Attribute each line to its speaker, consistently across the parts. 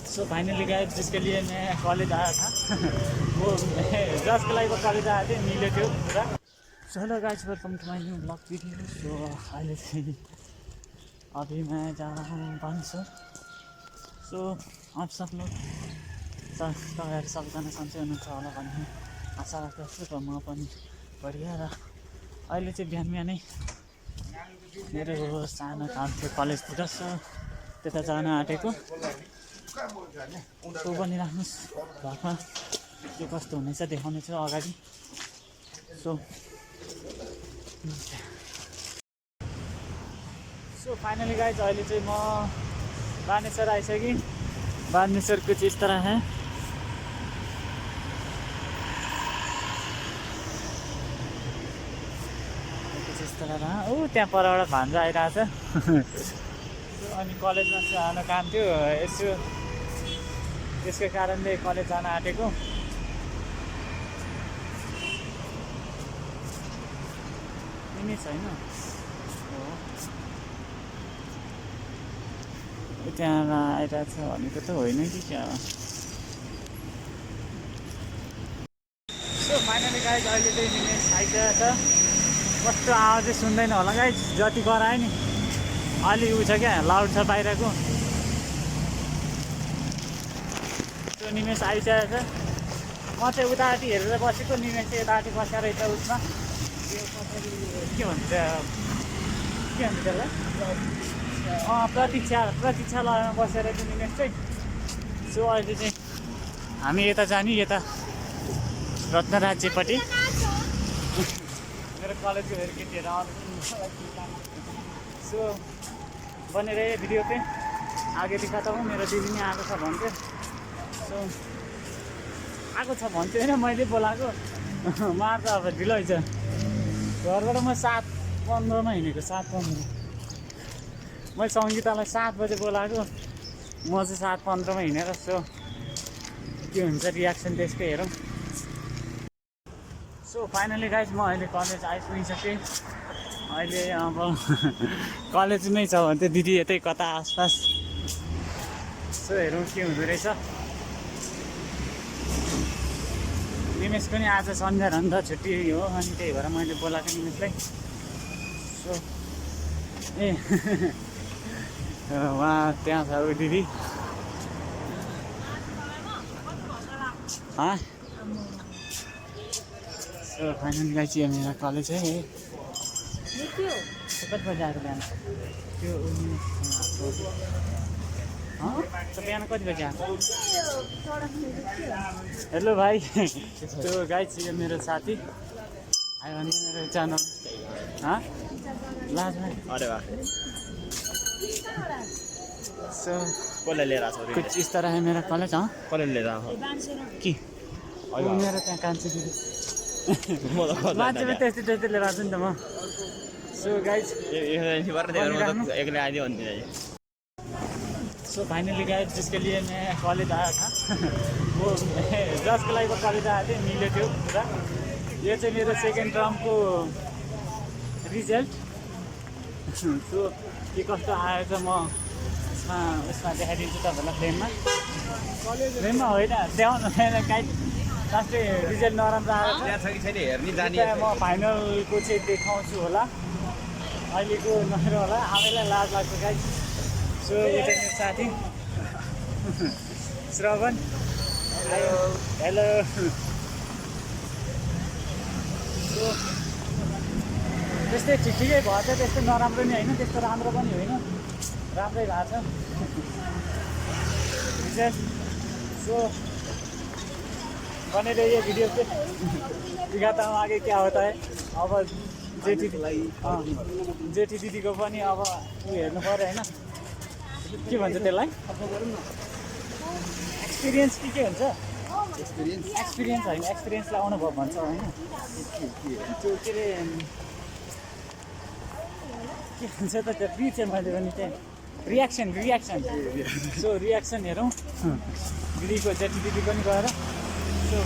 Speaker 1: So finally guys जिसके लिए मैं कॉलेज आया था वो जस्ट के लाइक कॉलेज आया था मिले थियो पूरा। चलो guys welcome to my new blog video. So अहिले चाहिँ अभी मैं जा रहा हूँ बानेश्वर। सो आप सब लोग तपाईँहरू सबैजना सन्चै हुनुहुन्छ होला भन्ने आशा राख्दछु र म पनि बढिया। र अहिले चाहिँ बिहान बिहानै मेरो सानो काम थियो कलेजतिर, सो त्यता जान आँटेको। सो बनिराख्नुहोस् घरमा के कस्तो हुनेछ देखाउने छु अगाडि। सो फाइनली गाइस अहिले चाहिँ म बानेश्वर आइसकेँ। बानेश्वर कुछ इस तरह है। कुछ इस तरह रहा। ऊ त्यहाँ परबाट भान्जा आइरहेछ। अनि कलेजमा सानो काम थियो यसो, त्यसकै कारणले कलेज जान आँटेको। यिनी छैन त्यहाँ आइरहेछ भनेको त होइन कि क्या। सो फाइनली गाइज अहिले चाहिँ निमेष आइसकेको छ। कस्तो आवाजै सुन्दैन होला गाइज, जति करायो नि अलि उ छ क्या, लाउड छ बाहिरको। त्यो निमेष आइसकेको छ। म चाहिँ उतापट्टि हेरेर बसेको, निमेष चाहिँ यतापट्टि बसेर रहेछ उसमा के भन्छ त्यसलाई प्रतीक्षालयमा बसेर चाहिँ निमेष चाहिँ। सो अहिले चाहिँ हामी यता जाने, यता रत्न राज्यपट्टि। मेरो कलेजको हेर केटीहरू आउँदैछ। सो बनेर भिडियो पे आगे दिखाता हूँ। मेरो दिदी नै आएको छ भन्थ्यो। सो आएको छ भन्थ्यो होइन, मैले बोलाएको। मार्छ अब ढिलो हुन्छ। घरबाट म 7:15मा हिँडेको, 7:15। मैले सङ्गीतालाई 7 बजे बोलाएको, म चाहिँ 7:15मा हिँडेर। सो के हुन्छ रियाक्सन त्यसकै हेरौँ। सो फाइनली गाइज म अहिले कलेज आइपुगिसकेँ। अहिले अब कलेजमै छ भने चाहिँ दिदी यतै कता आसपास। सो हेरौँ के हुँदो रहेछ। निमेषको नि आज शनिबार हो नि त, छुट्टी हो, अनि त्यही भएर मैले बोलाएको निमेषलाई। सो उहाँ त्यहाँ छ ऊ दिदी। सो फाइनली गाइज यो मेरो कलेज है। कति बजी आएको बिहान? त्यो बिहान कति बजी आएको? हेलो भाइ। त्यो गाइज यो मेरो साथी आयो भने मेरो च्यानल लाज अरे वाह। सो कसले लिएर आएको? कुछ इस तरह है मेरा कॉलेज। कसले लिएर आएको कि मेरो त्यहाँ कान्छी दिदी मान्छे पनि त्यस्तै त्यस्तै लिएर आएको नि त म। सो गाइज एक्लै आइदियो भने। सो फाइनली गाइज जिसके लिए मैं कॉलेज आया था वो जस्ट के लाइक कॉलेज आया थे, मिले थियो पूरा। यो चाहिँ मेरो सेकेन्ड टर्मको रिजल्ट। सो के कस्तो आएछ म उसमा देखाइदिन्छु तपाईँलाई फ्रेममा होइन देखाउनु गाइड। लास्टै रिजल्ट नराम्रो आएको छ कि छैन हेर्ने जाने। म फाइनलको चाहिँ देखाउँछु होला, अहिलेको नहेर होला, आफैलाई लाज लाग्छ गाइड। सो यो चाहिँ मेरो साथी श्रवण। हेलो। सो त्यस्तै ठिकै भएछ, त्यस्तो नराम्रो नि होइन, त्यस्तो राम्रो पनि होइन, राम्रै भएको छ। सो बने रहिए वीडियो पे, दिखाता हूँ आगे क्या होता है। अब जेठी दिदीको पनि अब ऊ हेर्नु पऱ्यो होइन, के भन्छ त्यसलाई एक्सपिरियन्स के हुन्छ? एक्सपिरियन्स होइन, एक्सपिरियन्सलाई अनुभव भन्छ होइन। त्यो के अरे के भन्छ त त्यो बिर्सेँ मैले पनि। त्यहाँ रियाक्सन। सो रियाक्सन हेरौँ दिदीको, जेठी दिदी पनि गएर। So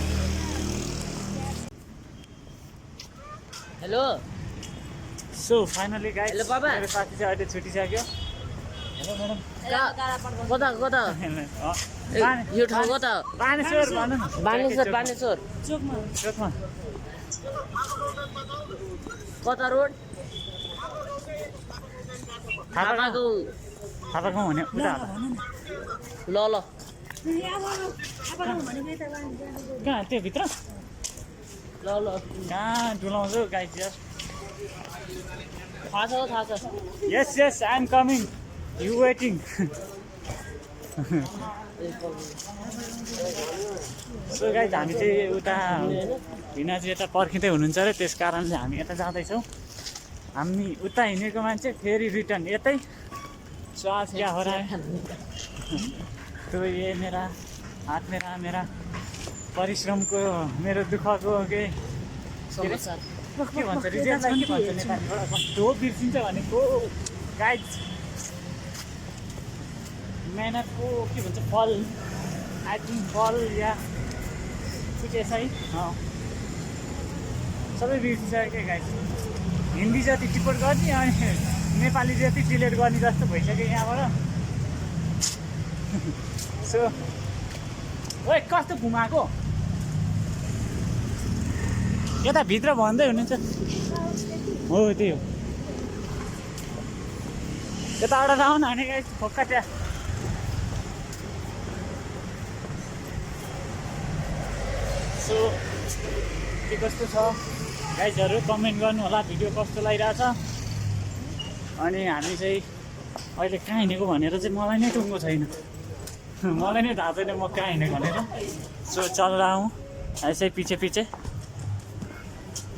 Speaker 1: hello. So finally guys मेरो साथी चाहिँ अहिले छुटिसक्यो।
Speaker 2: कता कता यो ठाउँ कता
Speaker 1: बानेश्वर भनौँ न
Speaker 2: बानेश्वर बानेश्वर
Speaker 1: चोकमा
Speaker 2: कता रोड
Speaker 1: थापाको भने उता
Speaker 2: ल ल
Speaker 1: कहाँ त्यो भित्र
Speaker 2: ल ल
Speaker 1: कहाँ डुलाउँछु गाई यार
Speaker 2: थाहा छ
Speaker 1: yes yes I am coming you waiting so guys हामी चाहिँ उता भिना चाहिँ यता पर्खिँदै हुनुहुन्छ अरे त्यस कारणले हामी यता जाँदैछौँ हामी उता हिँडेको मान्छे फेरि रिटर्न यतै सो आज क्या हो रहा है तो ये मेरा हाथ मेरा परिश्रमको मेरो दुःखको के भन्छ रिजल्ट के भन्छ नेपालीबाट कस्तो बिर्सिन्छ भनेको गाइज मेहनतको के भन्छ फल आई थिङ्क फल या कुछ ऐसा ही सबै बिर्सिसक्यो क्या गाइज हिन्दी जति टिपोट गर्ने अनि नेपाली जति डिलेट गर्ने जस्तो भइसक्यो यहाँबाट सो ओए कस्तो घुमाएको यता भित्र भन्दै हुनुहुन्छ हो त्यही हो यताबाट जाउँ न भने गाइस फोक्का त्यहाँ सो के कस्तो छ गाइजहरू कमेन्ट गर्नु होला भिडियो कस्तो लागिरहेछ अनि हामी चाहिँ अहिले कहाँ हिँडेको भनेर चाहिँ मलाई नै टुङ्गो छैन मलाई नै थाहा छैन म कहाँ हिँडेको भनेर सो चल रहा हूँ ऐसे पछि पछि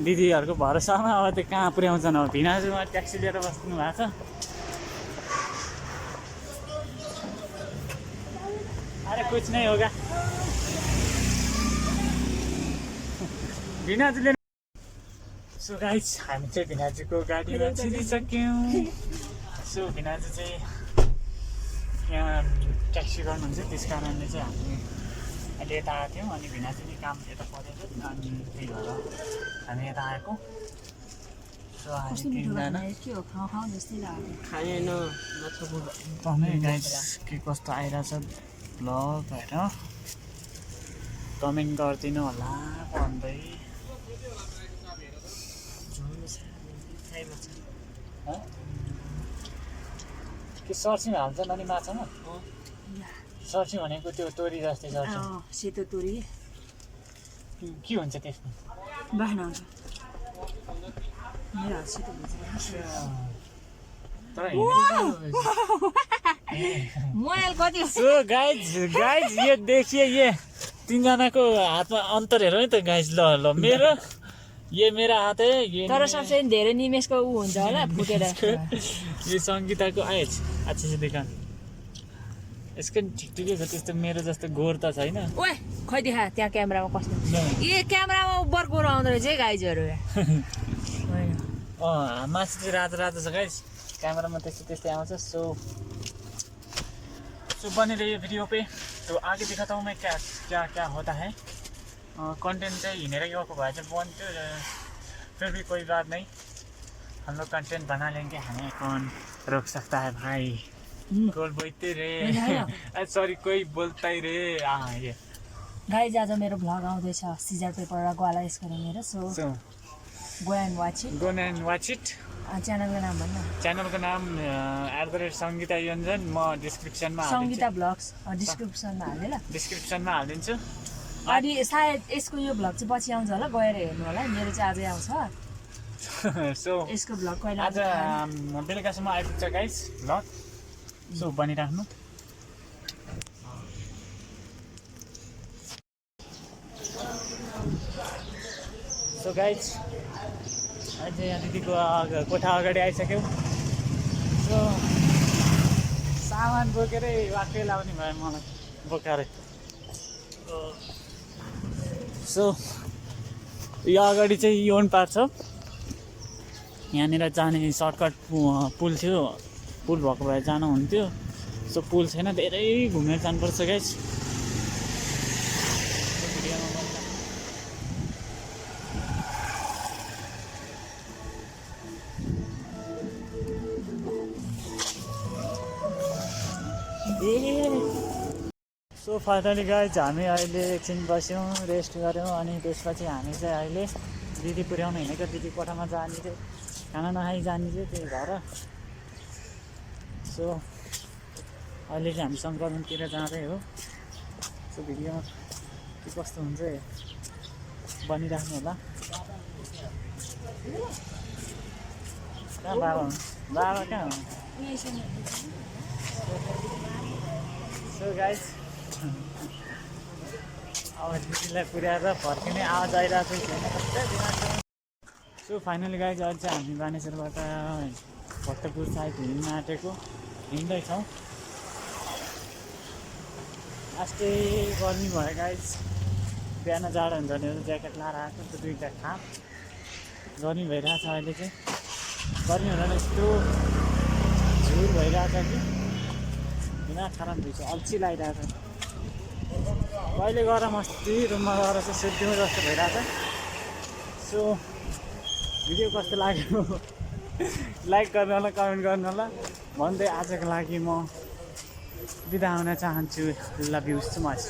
Speaker 1: दिदीहरूको भरोसामा अब त्यो कहाँ पुर्याउँछन् अब भिनाजुमा ट्याक्सी लिएर बस्नु भएको छ अरे कुछ नै होगा भिनाजुले सो गाइस हामी चाहिँ भिनाजुको गाडीमा छिरिसक्यौँ सो भिनाजु चाहिँ यहाँ ट्याक्सी गर्नुहुन्छ त्यस कारणले चाहिँ हामी अहिले यता आएको थियौँ अनि भिनाजु नि काम यता परेको अनि त्यही भएर हामी यता आएको सो हामी तिनजना गाइस के कस्तो आइरहेछ ब्लग होइन कमेन्ट गरिदिनु होला भन्दै के सर्सिङ हाल्छन् अनि माछामा सर्सिङ भनेको त्यो तोरी जस्तै सर्सिङ
Speaker 3: सेतो तोरी
Speaker 1: के हुन्छ त्यसमा
Speaker 3: बाख्ना हुन्छ मेरो हात सेतो हुन्छ मोबाइल कति
Speaker 1: सो गाइज ये देखिए ये तीनजनाको हातमा अन्तर हेरौँ है त गाइज ल मेरो ये मेरा हात है ये
Speaker 3: तर सबसे धेरै निमेषको ऊ हुन्छ होला फुटेर
Speaker 1: ये सङ्गीताको आएछ अच्छा से देखा यसको ठिकै छ त्यस्तो मेरो जस्तो गोर त छैन
Speaker 3: ओए खै देखा त्यहाँ क्यामेरामा कस्तो ए क्यामेरामा उबर गोर आउँदो रहेछ है गाइजहरू
Speaker 1: मासु चाहिँ रातो रातो छ गाइज क्यामेरामा त्यस्तै आउँछ सो बने रहिए वीडियो पे तो आगे दिखाता हूँ मैं क्या होता है कंटेंट चाहिँ हिँडेर गएको भए चाहिँ बन्थ्यो फिर भी कोई बात नहीं हम लोग कंटेंट बना लेंगे हमें कौन रोक सकता है भाई कोई बोलते रे सॉरी कोई बोलता ही रे ये
Speaker 3: गाइज आज मेरो भ्लग आउँदैछ सिजर पेपर र ग्वाला यसको मेरो so go and watch it च्यानलको नाम भन्नु
Speaker 1: च्यानलको नाम @सङ्गीता योन्जन म डिस्क्रिप्सनमा
Speaker 3: सङ्गीता ब्लग्स डिस्क्रिप्सनमा हाल्दै ल
Speaker 1: डिस्क्रिप्सनमा हालिदिन्छु
Speaker 3: अनि सायद यसको यो भ्लग चाहिँ पछि आउँछ होला गएर हेर्नु होला मेरो चाहिँ आजै आउँछ
Speaker 1: सो
Speaker 3: यसको भ्लग कहिले
Speaker 1: आज बेलुकासम्म आइपुग्छ गाइस भ्लग सो बनिराख्नु सो गाइस आज यहाँ दिदीको कोठा अगाडि आइसक्यौँ सो सामान बोकेरै वाक्कै लाउने भयो मलाई बोकारै सो यो अगाडि चाहिँ योन पार्क छ यहाँनिर जाने सर्टकट पुल थियो पुल भएको भए जानु हुन्थ्यो सो पुल छैन धेरै घुमेर जानुपर्छ गाइस सो फाइनली गाइज हामी अहिले एकछिन बस्यौँ रेस्ट गऱ्यौँ अनि त्यसपछि हामी चाहिँ अहिले दिदी पुर्याउनु हिँडेको दिदी कोठामा जाने चाहिँ खाना नखाइ जाने चाहिँ त्यही भएर सो अहिले चाहिँ हामी सङ्क्रमणतिर जाँदै हो सो भिडियोमा के कस्तो हुन्छ बनिराख्नु होला कहाँ बाबा बाबा कहाँ हो सो गाइज अब दिदीलाई पुर्याएर फर्किने आवाज आइरहेको छैन सो फाइनली गाइज अहिले चाहिँ हामी बानेश्वरबाट भक्तपुर साइड हिँड्न आँटेको हिँड्दैछौँ अस्ति गर्मी भयो गाइज बिहान जाडो हुन्छ भने ज्याकेट लाएर आएको त्यो दुईवटा खाप गर्मी भइरहेछ अहिले चाहिँ गर्मी हुँदैन यस्तो झुर भइरहेछ कि दिमाग खराब भइसक्यो अल्छी लागिरहेको छ कहिले गरम अस्ति रुममा गएर चाहिँ सुत्दिउँ जस्तो भइरहेछ सो भिडियो कस्तो लाग्यो लाइक गर्नु होला कमेन्ट गर्नु होला भन्दै आजको लागि म बिदा हुन चाहन्छु लभ यु सो मच